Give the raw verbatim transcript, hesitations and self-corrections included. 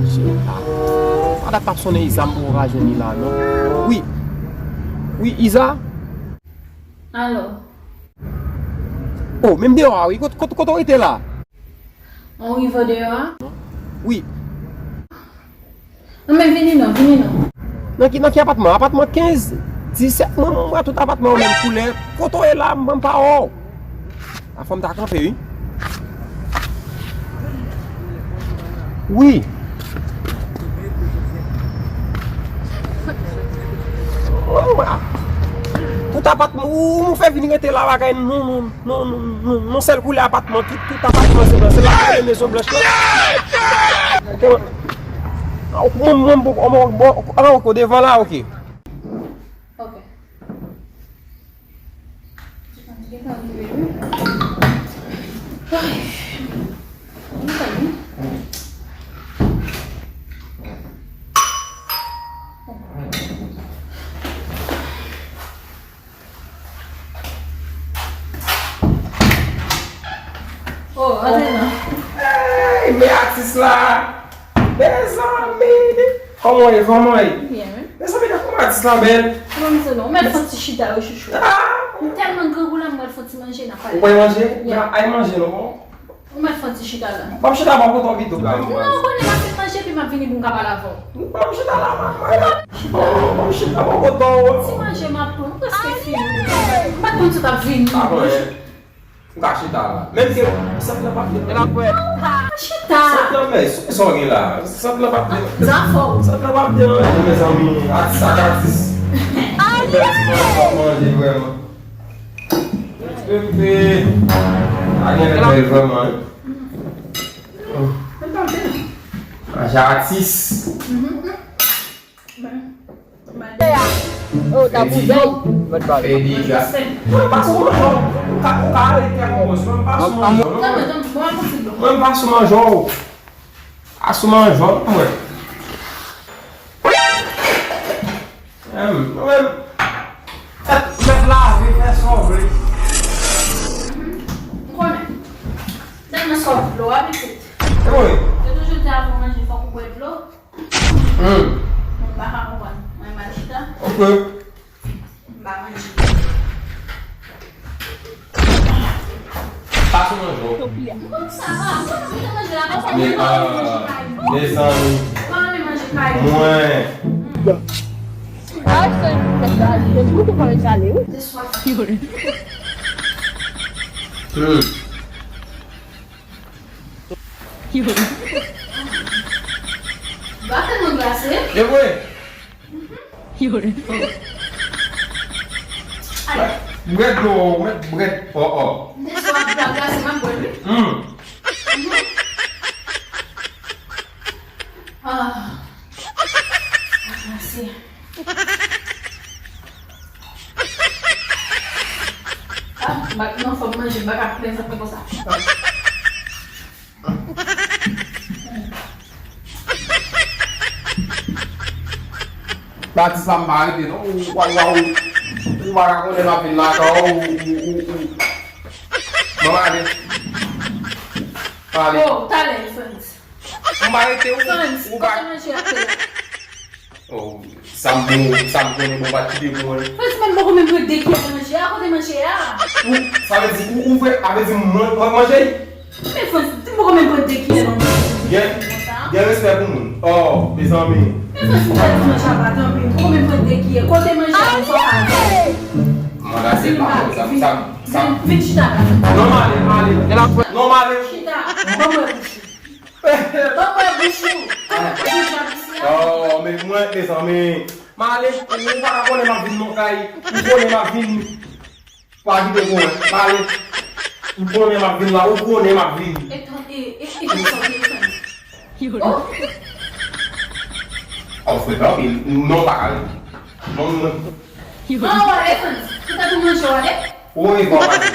Chita. Sa dat m ap sonnen Iza, m poko ka jwenn li la, non. Wi. Wi, Iza? Alo. Oh, men m deyò a, wi. Kot, kot, kote w rete la? Ou rive deyò a? Wi. Non, men vini non, vini non. Nan ki, nan ki apatman? Apatman kenz, disèt, mwen, mwen, mwen, tout apatman yo menm koulè. Kote w ye la, mwen, m pa wè w. A, fò m ta kanpe, wi. Wi. Tout apatman, ou, ou fè vin rete la, bagay, non, non. Non, non, non, non, sèl koulè apatman, tout, tout apatman se blan. Se la koulè mezon blanch lan. Mwen, mwen, mwen, mwen, mwen, mwen, devan la, ok. Ok. Oh, antre non. Hey, men atis la. Mezanmi. Kòman w ye? Kòman w ye? Byen, wi. Mezanmi, gad kòman atis la bèl. Kòman misye non? Ou mèt fè yon ti chita wi, chouchou. Ah! M tèlman grangou la, m mèt fè yon ti manje, n ap pale. Ou pral manje? Wi. Ay manje non. Ou mèt fè yon ti chita la. Ban m chita bò kote w pito, gade. Non, ou konnen m ap fin manje, epi m ap vini pou m ka pale avè w. Ban m chita la, man. Ban m chita bò kote w. Ti manje m ap pran, m prèske fini. M pa t konn si w t ap vini. Pa pran anyen. Ou ka chita la. Menm ke sant lan p ap devan. Chita. Sant lan, men, sa w gen la? Sant lan p ap devan. Zafè w. Sant lan p ap devan, mezanmi. Atis ak atis. Bèl ti manje, manje vrèman. Pepe. A gen lè bèl vrèman, wi. Manje atis. Oh, ta bouzèy. Fè dega. Mwen pa sou manjò. Ou ka, ou ka ale kèk mòso. Mwen pa sou manjò, non. Mwen pa sou manjò. A sou manjò, mwen. Mwen, mwen, mèt, mèt lave, fè sa w vle. M konnen. Tèlman sòf dlo a, pitit. E wi. Yo toujou di avan manje, fòk ou bwè dlo. Hmm. Mwen pa ka konprann. Mwen mal chita. Ok. M pa manje. Pa sou manjè w. Mezanmi. Mwen. Hmm. Ba tèlman glase. E vre. Yo. Ay. Bwè dlo, bwè, bwè, oh, oh. M te swa dlo a glase, m ap bwè l, wi. Hmm. Ah. Glase. Ah, m pa, non, fò m manje, m pa ka plen sa fè konsa. Batis la m pa rete non. Ou pa, ou pa, ou pa ka konnen m ap vin lakay ou, ou, ou, ou. Mwen pa ale. Pa ale. Oh, talè, Frantz. M pa rete ou, Frantz, ou pa. Kote manje a te la? Oh, sa m bon, sa m konnen bon pa kite pou mwen. Frantz, mwen poko menm pran de kiyè nan manje a, kote manje a? Ou, sa vle di, ou, ou vle, sa vle di mwen, mwen manje? Men Frantz, m poko menm pran de kiyè nan manje. Gen, gen respè pou moun. Oh, mezanmi. Men Frantz, m ta di manje a pa tanpe, m poko menm pran de kiyè. Kote manje a, ou fò pa di. Mwen la se pa sa, sa, sa. Vin, vin chita la. Non, m ale, m ale. Non, m ale. Chita, ban mwen bouch ou. Ban mwen bouch ou. Kote bouch ou ap isi a? Oh, men mwen, mezanmi. M ale, ou pa ka konnen m ap vin non kay. Ou konnen m ap vin. Pa kite pou mwen. M ale. Ou konnen m ap vin la, ou konnen m ap vin. E tan, e, e, e tan sa w te fè. Oh. Oh, fè anpil. Non, pa ale. Non, non. An, w ale, Frantz. Poutèt ou manje, w ale? Wi, bon, w ale.